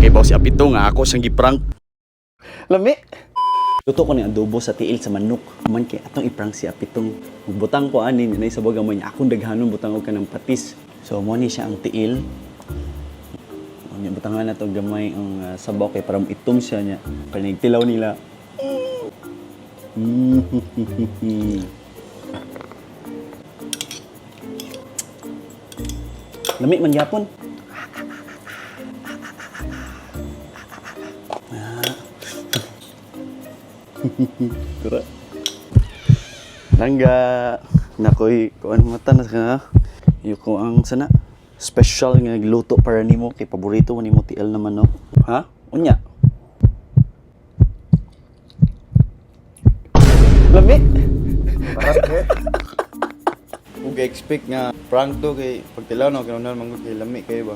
Kay baw si Apito nga ako siyang giprank. Lami. Luto ko ni adobo sa tiil sa manok. Man kay atong iprank si Apitong. Butang ko ani nay sa gamay niya. Akong daghanon butang og kanang patis. So mo ni siya ang tiil. Unya butangan na to gamay ang sabaw kay para itom siya niya. Kanig tilaw nila. Lami man gyapon. Tara. Langga. Nakoy, kuan mata na ka. Yuko ang sana. Special nga gluto para nimo kay paborito nimo TL naman, no. Ha? Unya. Lami. Parat eh. Ug expect nga prank to kay pagtilaw no kanon man kay lami kayo ba.